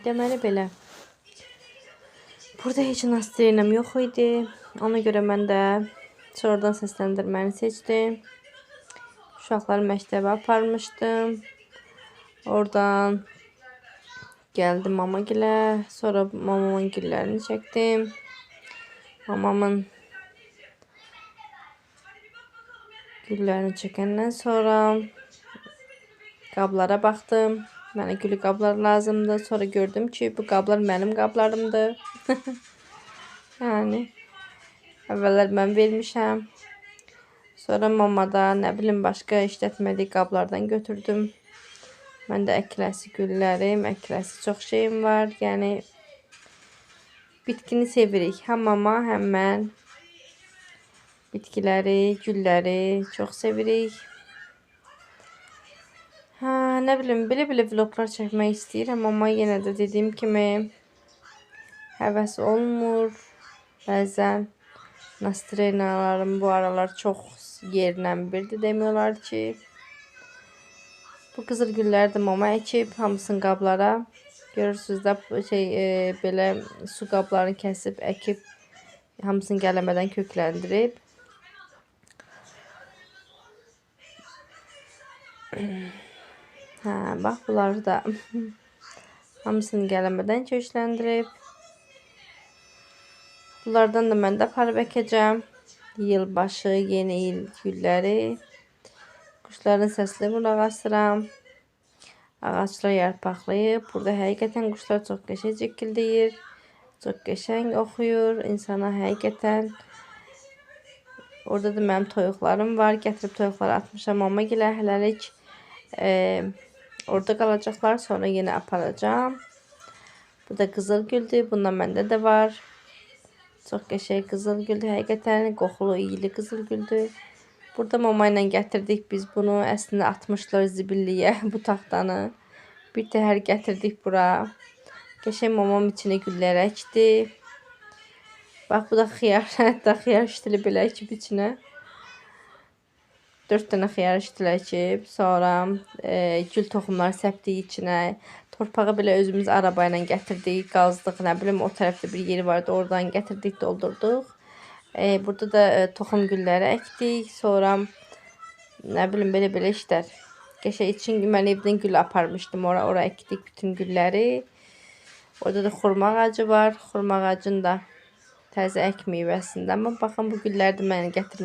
Deməli belə. Burada heç nastriyam yox idi. Ona görə mən də sonradan səsləndirməni seçdim. Uşaqları məktəbə aparmışdım. Oradan gəldim mamagilə. Sonra mamamın güllərini çəkdim. Mamamın güllərini çəkəndən sonra qablara baxdım. Mənə gülü qablar lazımdır. Sonra gördüm ki, bu qablar mənim qablarımdır. Yəni əvvəllər mən vermişəm. Sonra mamada nə bilim başqa işlətmədiyi qablardan götürdüm. Mən də əkiləsi güllərim, əkiləsi çox şeyim var. Yəni bitkini sevirik. Həm mama, həm mən bitkiləri, gülləri çox sevirik. Nə bilim, belə-belə vloglar çəkmək istəyirəm, amma yenə də dediyim kimi həvəs olmur. Bəzən nastrenalarım bu aralar çox yerlə birdir, demək olar ki. Bu qızıl gülləri də mama əkib, hamısını qablara. Görürsünüz də belə su qablarını kəsib, əkib, hamısını qələmədən kökləndirib. Bax bunları da hamısını qələmədən kökləndirib. Bunlardan da mən də aparıb əkəcəm. Yılbaşı, yeni il gülləri. Quşların səsini qulaq asıram. Ağaclar yarpaqlayıb. Burada həqiqətən quşlar çox qəşəng cikkildəyir. Çox qəşəng oxuyur. İnsana həqiqətən. Orada da mənim toyuqlarım var. Gətirib toyuqları atmışam mamagilə hələlik. Orada qalacaqlar. Sonra yenə aparacağam. Bu da qızıl güldür. Bundan məndə də var. Çox qəşəng qızıl güldür. Həqiqətən qoxulu, iyili qızıl güldür. Burada mama ilə gətirdik biz bunu. Əslində atmışlar zibilliyə bu taxtanı. Bir təhər gətirdik bura. Qəşəng mamam içinə güllər əkdi. Bax bu da xiyar. Hətta xiyar ştili belə əkib içinə. 4 dənə xiyar ştili əkib. Sonra gül toxumları səpdik içinə. Torpağı belə özümüz araba ilə gətirdik, qazdıq. Nə bilim o tərəfdə bir yeri vardı, oradan gətirdik, doldurduq. Burada da toxum gülləri əkdik. Sonra nə bilim belə-belə işlər. Qəşəng için mən evdən gül aparmışdım ora, ora əkdik bütün gülləri. Orada da xurma ağacı var. Xurma ağacını da təzə əkməyib əslində, amma baxın bu gülləri də mən gətirmişdim.